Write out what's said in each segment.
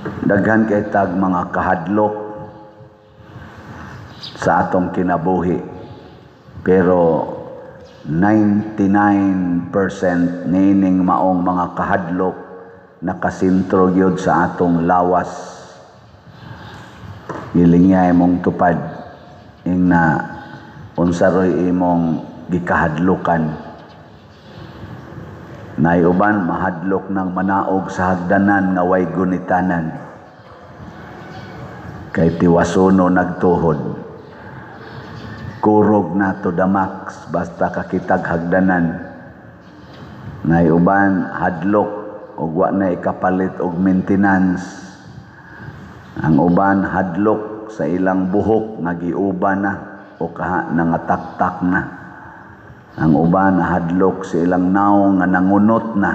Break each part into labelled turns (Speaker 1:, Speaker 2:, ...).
Speaker 1: Daghan kay tag mga kahadlok sa atong kinabuhi. Pero 99% niining maong mga kahadlok nakasentro gyud sa atong lawas. Gilingya imong tupad, ingna unsa roy imong gikahadlokan. Nay uban mahadlok ng manaog sa hagdanan nga way gunitanan. Kay tiwasono nagtuhod. Kurog na to the max basta kakitag hagdanan. Nay uban hadlok og wa na ikapalit og maintenance. Ang uban hadlok sa ilang buhok nga giuba na o kaha nangataktak na. Ang uban hadlok sa ilang naong nga nangunot na.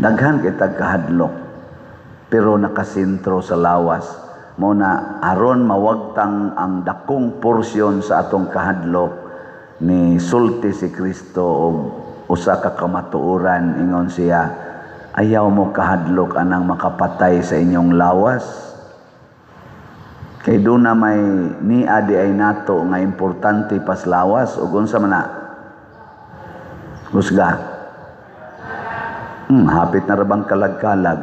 Speaker 1: Daghan kitag kahadlok pero nakasentro sa lawas. Mo na aron mawagtang ang dakong porsyon sa atong kahadlok, ni sulti si Kristo og usa ka kamatuoran. Ingon siya, "Ayaw mo kahadlok anang makapatay sa inyong lawas." Kay doon na may niya di ay nato nga importante pas lawas. Ug unsa man na? Husga. Hapit na rabang kalag-kalag.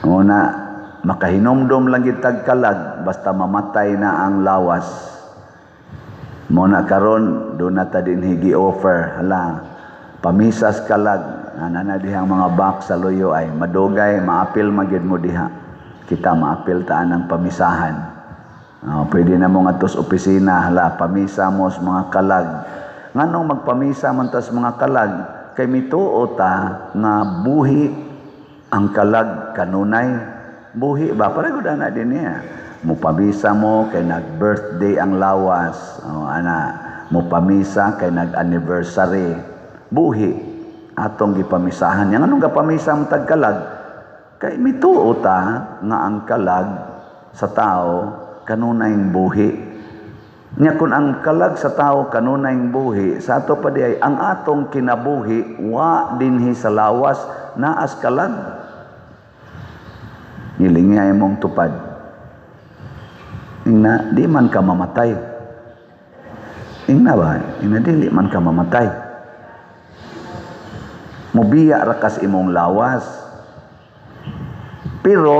Speaker 1: Una, makahinomdom lang gitag kalag basta mamatay na ang lawas. Mo na karon do na ta din higi offer, hala, pamisas kalag ana na dihang mga box sa luyo ay madugay maapil magyud mo diha. Kita maapil ta ang pamisahan. Oh, pwede na mo ngadto sa opisina, hala, pamisa mo sa mga kalag. Nganong magpamisa man tas mga kalag? Kay mituo ta nga buhi ang kalag kanunay. Buhi ba? Para gud ana din niya. Mupamisa mo kay nag-birthday ang lawas. Oh, ana, mupamisa kay nag-anniversary. Buhi atong gipamisahan. Yang anong gapamisa mo tag kalag? Kay mituo ta nga ang kalag sa tao kanunay buhi. Nya kun ang kalag sa tao kanunay buhi, sa ato pa di ay ang atong kinabuhi wa dinhi sa lawas, naas kalag. Nilingya imong tupad. Ingna, di man ka mamatay. Ingna ba? Ingna, dili man ka mamatay. Mubiya ra kas imong lawas. Pero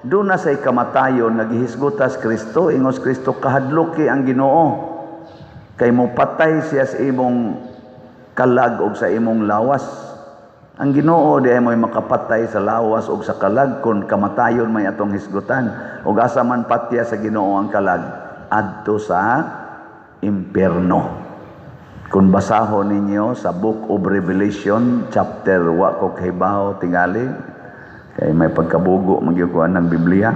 Speaker 1: doon na say kamatayon nga gihisgutas Kristo, ingos Kristo, "Kahadloki ang Ginoo." Kay mopatay siya sa imong kalag og sa imong lawas. Ang Ginoo di ay mo'y makapatay sa lawas og sa kalag kun kamatayon may atong hisgutan. Og asa man patya sa Ginoo ang kalag? Adto sa impierno. Kung basahon ninyo sa Book of Revelation chapter, wa ko kahibaw tingali kay may pagkabugo magyukuan ng Biblia.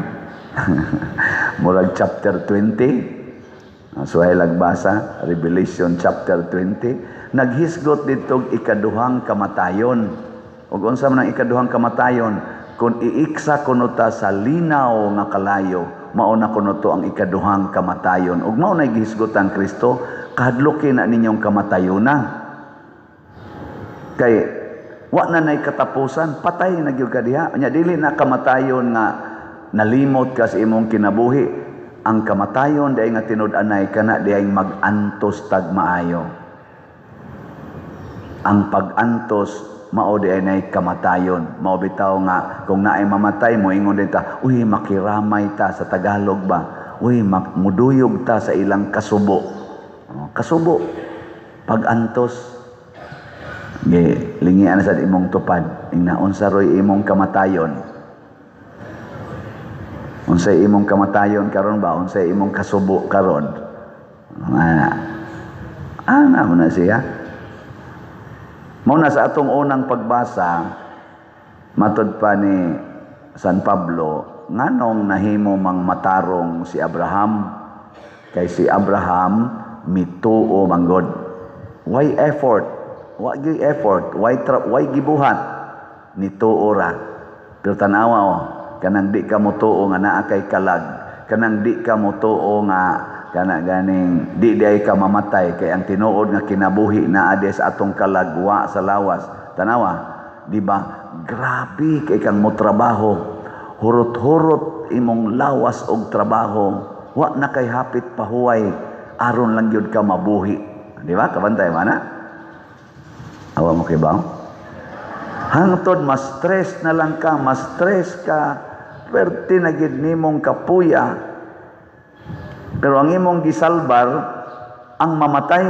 Speaker 1: Murag chapter 20. So ay lagbasa Revelation chapter 20, naghisgot dito ikaduhang kamatayon. Ug unsa man ang ikaduhang kamatayon? Kung iiksa kuno ta sa linaw nga kalayo, mao na kuno to ang ikaduhang kamatayon. Ug mao na gihisgutan Kristo, "Kahadloki na ninyong kamatayona." Kay wa na nay katapusan, patay na gyud ka diha. Nya dili na kamatayon nga nalimot ka sa imong kinabuhi. Ang kamatayon diay nga tinud-anay kana diay mag-antos tag maayo. Ang pag-antos mao di ay nay kamatayon. Mao bitaw nga kung naay mamatay, mo ingon din ta, "Uy, makiramay ta," sa Tagalog ba. "Uy, muduyog ta sa ilang kasubo." Oh, kasubo. Pag-antos. Ge, lingian sa imong tupad. Ingna unsa roy imong kamatayon? Unsay imong kamatayon karon ba? Unsay imong kasubo karon? Ana. Ana mo na siya. Mao na sa atong unang pagbasa, matod pa ni San Pablo, nganong nahimo mang matarong si Abraham? Kay si Abraham mituo manggod. Why effort? Wa gyud effort? Why gibuhat? Nituo ra. Pero tanawa oh, kanang di ka motuo nga naa kay kalag, kanang di ka motuo nga kana ganing di di ay ka mamatay kay ang tinuod nga kinabuhi naa di sa atong kalag, wa sa lawas. Tanawa. Di ba? Grabe kay kang mo trabaho. Hurot-hurot imong lawas og trabaho. Wa na kay hapit pahuway aron lang gyud ka mabuhi. Di ba? Kabantay man na? Awa mo kay ba? Hangtod mas-stress na lang ka, mas-stress ka, perti na gid nimong kapuya. Pero ang imong gisalbar ang mamatay.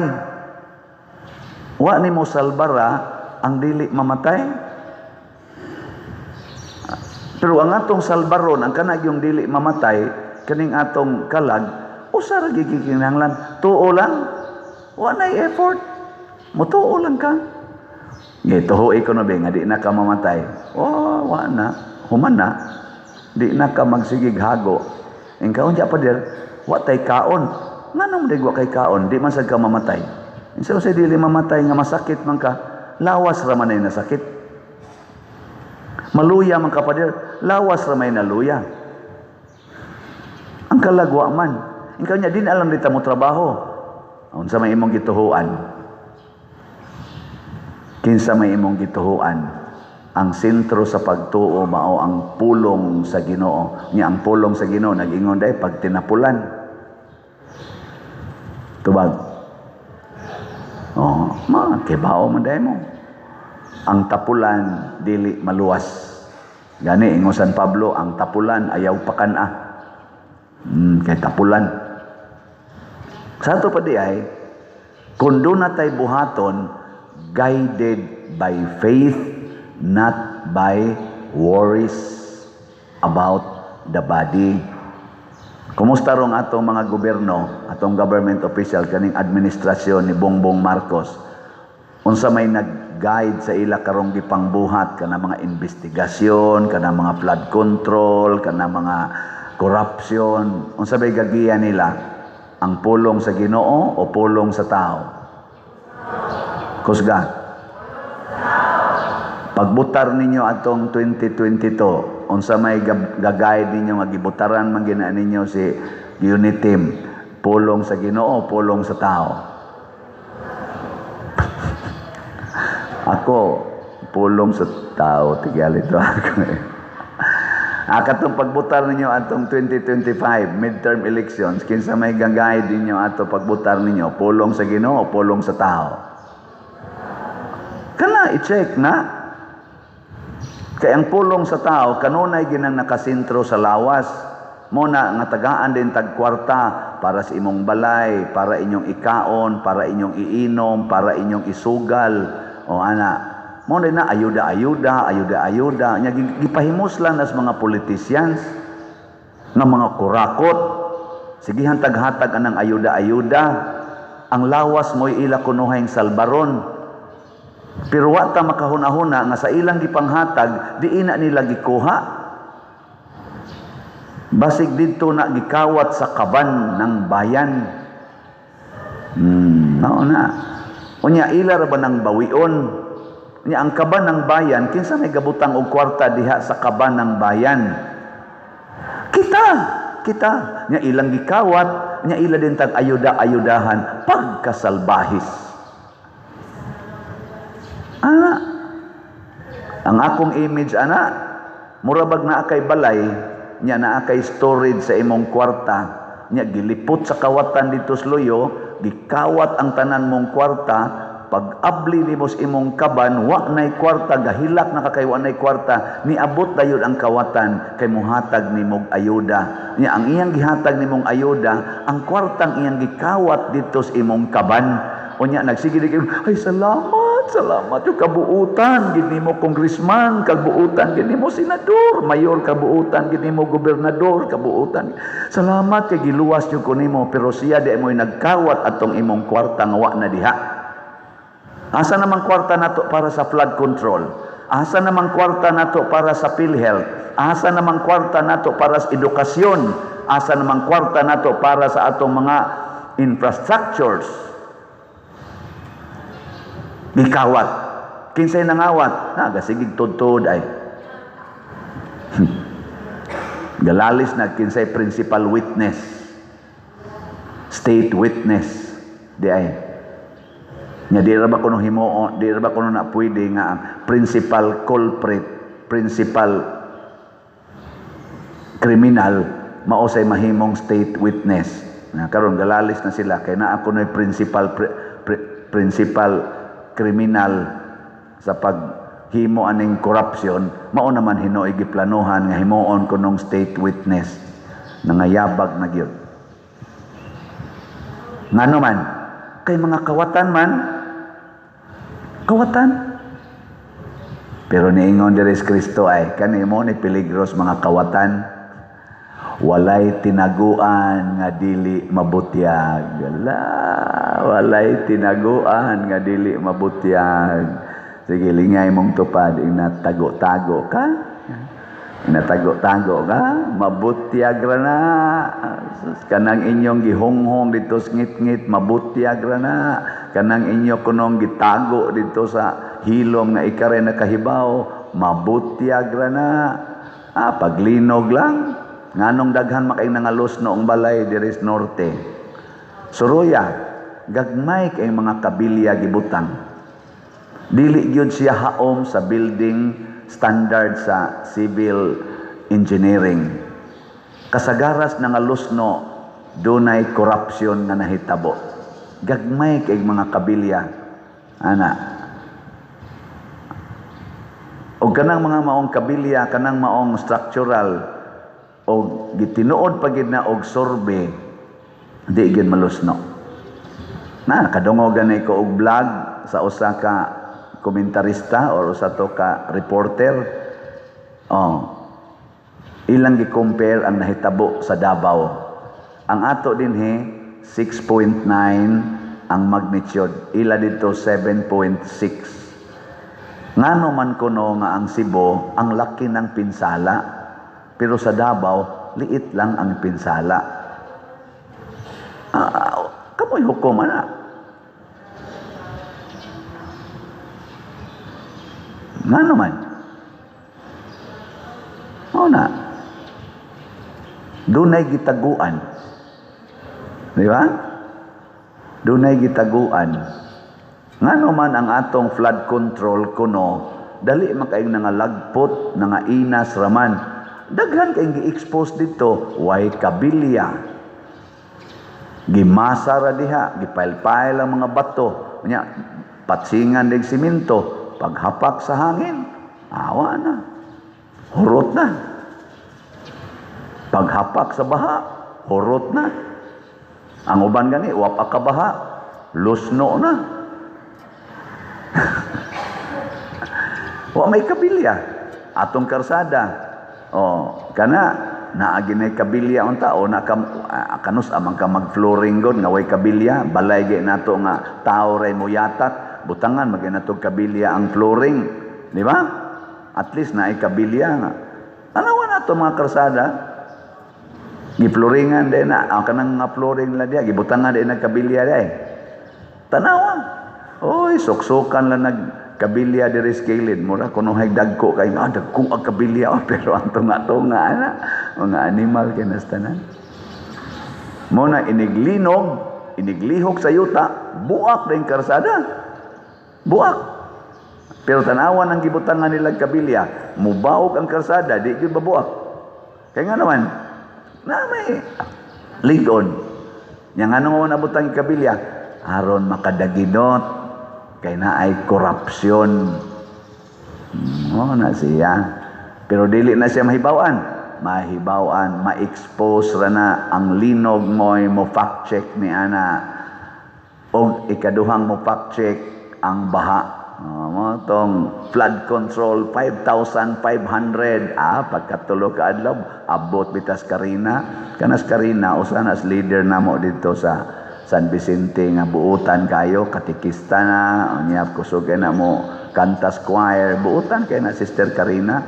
Speaker 1: Wa nimo salbara ang dili mamatay. Pero ang atong salbaron, ang kanag yung dili mamatay, kaning atong kalag, usa ra gyud kinahanglan, tuo lang. Wa nay effort. Mutuo lang ka. Ngay tuhoy ko na ba nga di na ka mamatay. Oh, wa na. Human na. Di na ka magsigig hago. Ingkaon pa dir, wa tay kaon. Nganong di wa kay kaon, di man sad ka mamatay. Insa sa dili mamatay nga masakit man ka, lawas ra man ay nasakit. Maluya man ka pader, lawas ra may naluya. Ang kalagwa man. Ikaw niya, di na alam dita mo trabaho. Unsa may imong gituhuan? Kinsa may imong gituhuan? Ang sentro sa pagtuo mao ang pulong sa Ginoo. Nya ang pulong sa Ginoo nag-ingon dai pag tinapulan. Tubag. Oh, ma kibao man dai mo. Ang tapulan dili maluwas. Gani ingon San Pablo, ang tapulan ayaw pakan-a. Kay tapulan. Sa ato pa di ay, kung doon na tay buhaton, guided by faith, not by worries about the body. Kumusta rong atong mga gobyerno, atong government official, kaning administrasyon ni Bongbong Marcos, unsa may nag-guide sa ila karong gipangbuhat kana mga investigasyon, kana mga flood control, kana mga corruption, unsa may gagiya nila? Ang pulong sa Ginoo o pulong sa tao? Kusga. Pagbutar ninyo atong 2022, unsa may gagayad ninyo nga gibutaran man gina ninyo si Uniteam, pulong sa Ginoo, pulong sa tao? Ako, pulong sa tao, tigyali to ako eh. Akatong pagbutar ninyo atong 2025 midterm elections, kinsa may gagayad ninyo ato pagbutar ninyo, pulong sa Ginoo, pulong sa tao? Kana i-check na. Kay ang pulong sa tao kanunay ginang nakasentro sa lawas. Mo na nga tagaan din tag kwarta para sa imong balay, para inyong ikaon, para inyong iinom, para inyong isugal. O ana, mo na ayuda ayuda, ayuda ayuda. Nya gipahimos lang nas mga politicians nga mga kurakot. Sigihan taghatag anang ayuda ayuda. Ang lawas mo'y ila kunuhayng salbaron. Pero wa ta makahuna-huna nga sa ilang gipanghatag, di ina nila gikuha. Basig didto na gikawat sa kaban ng bayan. Mao na. Unya ila ra ba nang bawion? Unya ang kaban ng bayan, kinsa may gabutang og kwarta diha sa kaban ng bayan? Kita, kita. Nya ilang gikawat, nya ila din tag ayuda-ayudahan pagkasalbahis. Ana, ang akong image ana, murabag naa kay balay, nya naa kay storage sa imong kwarta, nya gilipot sa kawatan dito sa luyo, gikawat ang tanan mong kwarta, pag abli nimo sa imong kaban, wa nay kwarta, gahilak na ka kay wa nay kwarta, niabot dayon ang kawatan kay muhatag nimog ayuda. Nya ang iyang gihatag nimong ayuda, ang kwartang iyang gikawat dito sa imong kaban. Unya nagsige di kayo, ay salamat, salamat yung kabuutan gid nimo congressman, kabuutan gid nimo senador, mayor, kabuutan gid nimo gobernador, kabuutan. Salamat kay giluwas jud ko nimo, pero siya di mo'y nagkawat atong imong kwarta nga wa na diha. Asa namang kwarta nato para sa flood control? Asa namang kwarta nato para sa PhilHealth? Asa namang kwarta nato para sa edukasyon? Asa namang kwarta nato para sa atong mga infrastructures? Gikawat. Kinsay nangawat? Nagasigig tudtod ay. Galalis na kinsay principal witness. State witness. Di ay. Nya di ra ba kuno himuon, di ra ba kuno na pwede nga ang principal culprit, principal criminal, mao say mahimong state witness. Na karon galalis na sila kay naa kuno'y principal criminal sa paghimo aning corruption, mao naman hinuoy giplanuhan nga himuon kunong state witness. Nangayabag na gyud. Ngano man? Kay mga kawatan man. Kawatan. Pero niingon diri si Kristo ay kani mo ni peligros mga kawatan. Walay tinaguan nga dili mabutyag. Ala, walay tinaguan nga dili mabutyag. Sige, lingay mong tupad, inatago-tago ka. Inatago-tago ka, mabutyag ra na. Kanang inyong gihonghong dito sa ngit-ngit, mabutyag ra na. Kanang inyo kunong gitago dito sa hilom nga ikare nakahibaw, mabutyag ra na. Ah, paglinog lang. Nganong daghan makay nangalos noong balay diri sa norte. Suruya, gagmay kay mga kabilya gibutang. Dili gyud siya haom sa building standard sa civil engineering. Kasagaras nangalusno, dunay corruption nga nahitabo. Gagmay kay mga kabilya ana. Og kanang mga maong kabilya, kanang maong structural og gitinuod pa gid na og survey, di gid malusno. Na kadungog gani ko og vlog sa usa ka komentarista or usa to ka reporter. Oh, ilang gi-compare ang nahitabo sa Davao. Ang ato dinhi 6.9 ang magnitude, ila dito 7.6. Ngano man kuno nga ang Cebu ang laki ng pinsala, pero sa Davao liit lang ang pinsala. Kamoy hukom ana. Ngano man? Mao na. Dunay gitaguan. Di ba? Dunay gitaguan. Ngano man ang atong flood control kuno, dali man kaayong nangalagpot, nangainas raman. Daghan kayong gi-expose dito, way kabilya. Gimasa ra diha, gipail-pail ang mga bato. Nya, patsingan dig simento, paghapak sa hangin, awa na. Hurot na. Paghapak sa baha, hurot na. Ang uban gani, wapa ka baha, lusno na. Wa may kabilya. Atong karsada. Oh, kana naa ginay kabilya unta o na kanus amang ka mag-flooring god nga way kabilya, balay gyud nato nga tao ray moyatak, butangan magay nato kabilya ang flooring, di ba? At least naay kabilya nga. Tanawa nato mga karsada. Giflooringan din na, ang kanang nga flooring la diya, gibutangan din na kabilya diay. Tanawa. Oy, suksukan lang nagkabilya diri sa kilid. Mura kuno hay dagko kay dagko ang kabilya, oh, pero ang tunga-tunga ana, mga animal kay nastanan. Mo na iniglinog, iniglihok sa yuta, buak din karsada. Buak. Pero tanawan ang gibutangan nila kabilya, mubaog ang karsada, di gyud mabuak. Kay nga naman, na may ligon. Nya ngano nga nabutang kabilya, aron makadaginot kay na ay korupsyon. Mo na siya. Pero dili na siya mahibawan. Mahibawan, ma-expose ra na ang linog mo'y mo fact check ni ana. Og ikaduhang mo fact check ang baha. Oh, mo tong flood control 5,500. Pagkatulo ka adlaw abot bitas Karina. Kanas Karina usa na as leader namo dito sa San Vicente nga buutan kayo, katikista na, unya kusog na mo kantas choir, buutan kay na Sister Karina.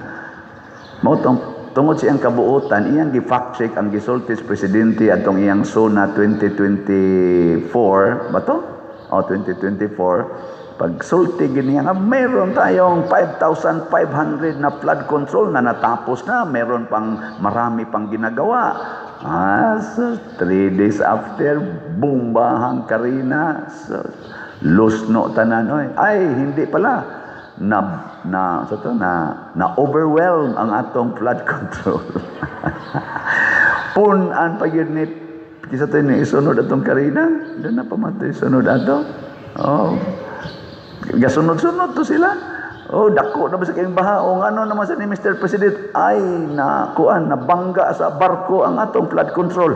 Speaker 1: Mao tong tungod siyang kabuutan, iyang gi-fact check ang gisulti sa presidente atong iyang SONA 2024 ba to? O 2024. Pagsulti gini nga meron tayong 5,500 na flood control na natapos na, meron pang marami pang ginagawa. So 3 days after, bumbahang Karina. So, lusno tanan oy. Ay, hindi pala. Na na sa to na na overwhelm ang atong flood control. Pun-an pa gyud ni kisa to ni isunod atong Karina, doon na pa man to isunod ato. Oh. Gasunod-sunod to sila. Oh, dako na ba sa kayong baha? O ngano naman sa ni Mr. President? Ay, na kuan, nabangga sa barko ang atong flood control.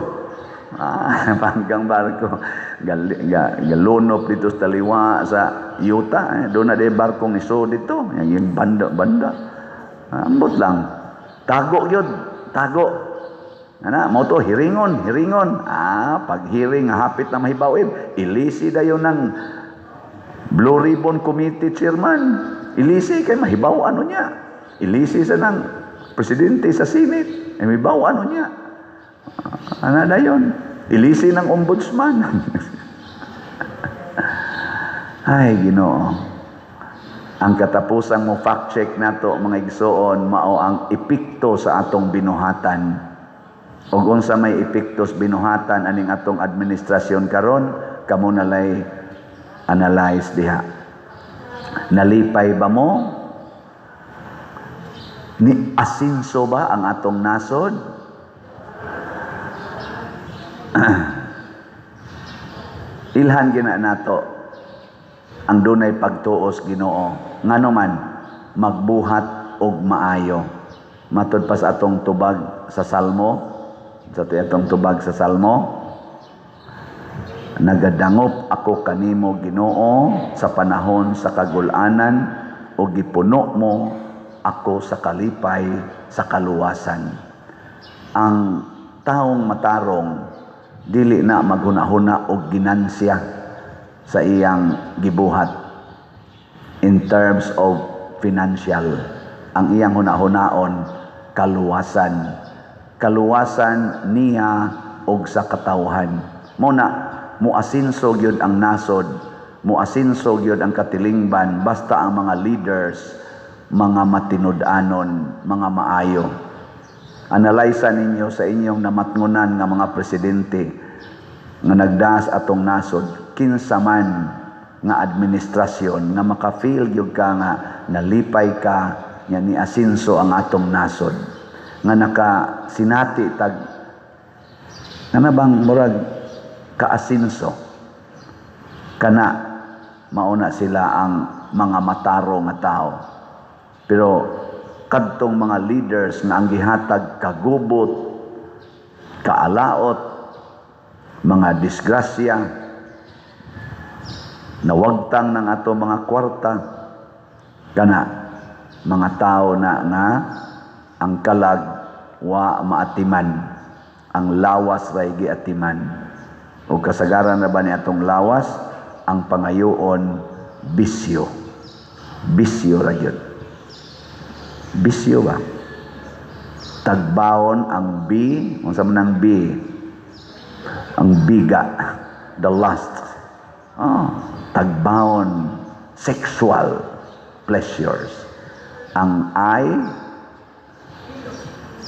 Speaker 1: Ah, banggang barko. Galunop dito sa taliwa sa yuta. Eh. Doon na di barkong iso dito. Yung banda-banda. Ah, ambot lang. Tago yun. Tago. Ana, mo to hiringon, hiringon. Ah, pag hearing hapit na mahibaw, ilisi dayon ng Blue Ribbon Committee chairman. Ilisi kay mahibaw ano niya. Ilisi sa ng presidente sa Senate. Eh, mahibaw ano niya. Ana dayon. Ilisi ng ombudsman. Ay, Ginoo. Ang katapusang mo fact check nato, mga igsoon, mao ang epekto sa atong binuhatan. Og unsa may epekto sa binuhatan aning atong administrasyon karon, kamo nalay analyze diha. Nalipay ba mo? Ni asinso ba ang atong nasod? Ilhan gina nato ang dunay pagtuos Ginoo, ngano man magbuhat og maayo. Matud pa sa atong tubag sa Salmo, sa atong tubag sa Salmo, "Nagadangop ako kanimo, Ginoo, sa panahon sa kagulanan ug gipuno mo ako sa kalipay sa kaluwasan." Ang taong matarong dili na maghuna-huna og ginansya sa iyang gibuhat in terms of financial. Ang iyang hunahunaon, kaluwasan, kaluwasan niya og sa katawhan. Mo na muasinso gyud ang nasod, muasinso gyud ang katilingban basta ang mga leaders mga matinud-anon, mga maayo. Analysa ninyo sa inyong namatngunan nga mga presidente nga nagdaas atong nasod, kinsa man nga administrasyon nga maka-feel gyud ka nga nalipay ka nga ni asinso ang atong nasod, nga nakasinati tag nga bang murag kaasinso kana, mauna sila ang mga mataro nga tao. Pero kadtong mga leaders nga ang gihatag kagubot, kaalaot, mga disgrasya, nawagtang ng ato mga kwarta, kana mga tao na nga ang kalag wa maatiman, ang lawas ray giatiman. O kasagaran na ba ni atong lawas ang pangayoon? Bisyo, bisyo ra gyud, bisyo ba. Tagbaon ang B. Unsa man ang B? Ang biga, the lust. Oh, tagbaon sexual pleasures. Ang I,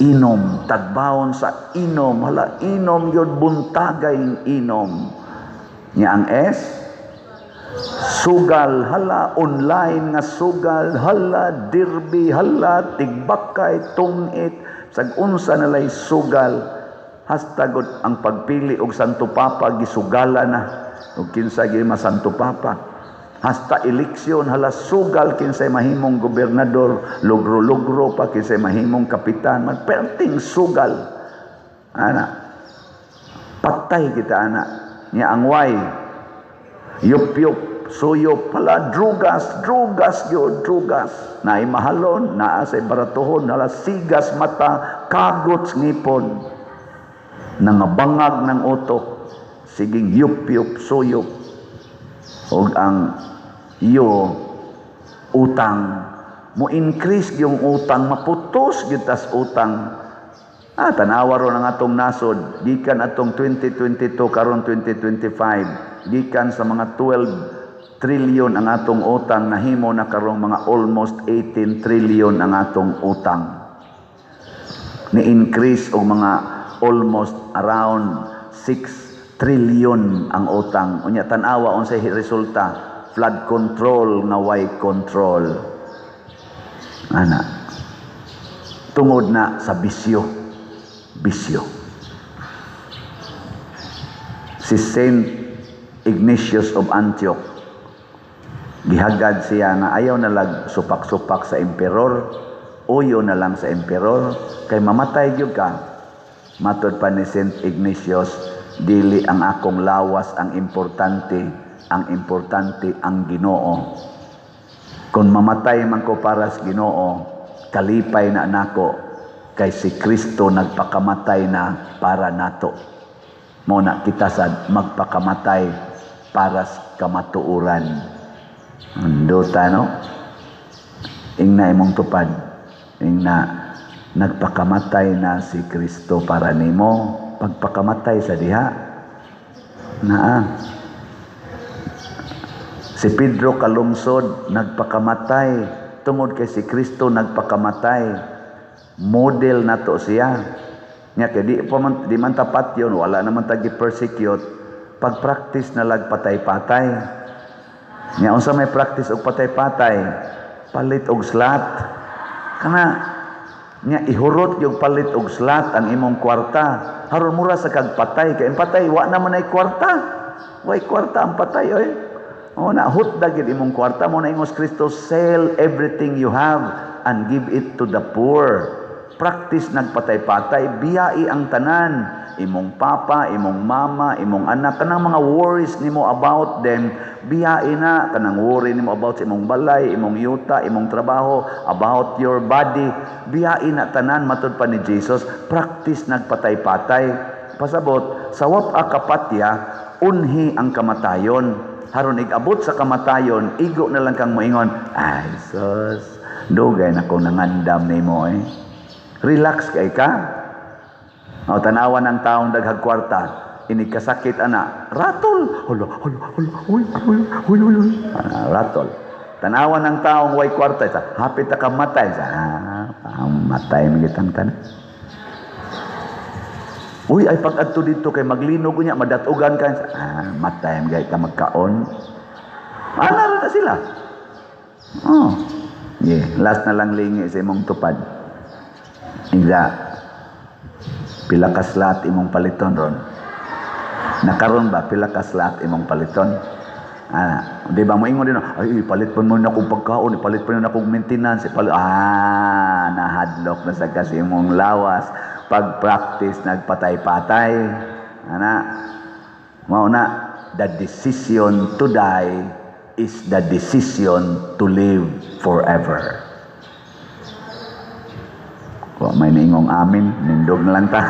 Speaker 1: inom, tagbaon sa inom. Hala, inom yun, buntagay inom nya. Ang S, sugal. Hala, online nga sugal, hala, derby, hala, tigbakay, tungit, sag unsa nalay sugal. Hasta gud ang pagpili og Santo Papa gisugala na og kinsa gyud Santo Papa. Hasta eleksyon, hala, sugal, kinsay mahimong gobernador, logro-logro pa, kinsay mahimong kapitan, magperting sugal ana. Patay kita ana nya. Ang Y, yup-yup, suyop, hala, drugas, drugas yun, drugas na mahalon naa sa baratuhon. Hala, sigas mata, kagot ngipon, nangabangag ng utok, siging yup-yup, suyop. Og ang iyo, utang. Mo increase yung utang, maputos gyud tas utang. Ah, tanawa ron ang atong nasod gikan atong 2022, karon 2025. Gikan sa mga 12 trillion ang atong utang, nahimo na karong mga almost 18 trillion ang atong utang. Ni increase og mga almost around 6 trillion ang utang. Unya tan-awa unsay resulta: flood control nga way control. Ana. Tungod na sa bisyo. Bisyo. Si Saint Ignatius of Antioch, gihagad siya nga ayaw na lag supak-supak sa emperor, uyo na lang sa emperor, kay mamatay gyud ka. Matod pa ni Saint Ignatius, "Dili ang akong lawas ang importante ang Ginoo. Kung mamatay man ko para sa Ginoo, kalipay na nako kay si Kristo nagpakamatay na para nato. Mao na kita sad magpakamatay para sa kamatuoran." Nindota, no? Ingna imong tupad. Ingna, nagpakamatay na si Kristo para nimo. Pagpakamatay sa diha. Naa. Si Pedro Kalungsod nagpakamatay tungod kay si Kristo nagpakamatay. Model nato siya. Nya kay di pa man, di man tapat yun, wala naman ta gi-persecute. Pag-practice na lag patay-patay. Nya unsa may practice og patay-patay? Palit og slot. Kana nya ihurot yung palit og slot ang imong kwarta. Haron mura sa kag patay kay ang patay wa naman ay kwarta. Way kwarta ang patay oy. O na hutda gid imong kwarta. Mao na ingos Kristo, "Sell everything you have and give it to the poor." Practice nagpatay-patay, biyai ang tanan. Imong papa, imong mama, imong anak, kanang mga worries nimo about them, biyai na. Kanang worry nimo about sa imong balay, imong yuta, imong trabaho, about your body, biyai na tanan, matod pa ni Jesus, practice nagpatay-patay. Pasabot, sa wap-a kapatya, unhi ang kamatayon. Haron igabot sa kamatayon, igo na lang kang moingon, "Ay, sus, dugay na kong nangandam nimo eh." Relax kay ka. O, tanawan ng taong daghag kwarta, ini kasakit ana, ratol. Hala, hala, hala, uy, uy, uy, uy, uy. Ah, ratol. Tanawan ng taong way kwarta, sa hapit ta kamatay, sa matay man kitang tanan. Uy, ay pag-adto dito kay maglinog niya, madatugan ka. Ah, matay man gay ka magkaon. Ana ra na sila. Oh. Yeah, last na lang lingi sa imong tupad. Ingna, pila ka slot imong paliton ron? Nakaron ba pila ka slot imong paliton? Ah, di ba moingon din, "Ay, ipalit pa mo na akong pagkaon, ipalit pa mo na akong maintenance, ipalit." Ah, nahadlok na sa kasi imong lawas. Pag-practice, nagpatay-patay. Ana, mao na, the decision to die is the decision to live forever. Wa may niingong amin, nindog na lang ta.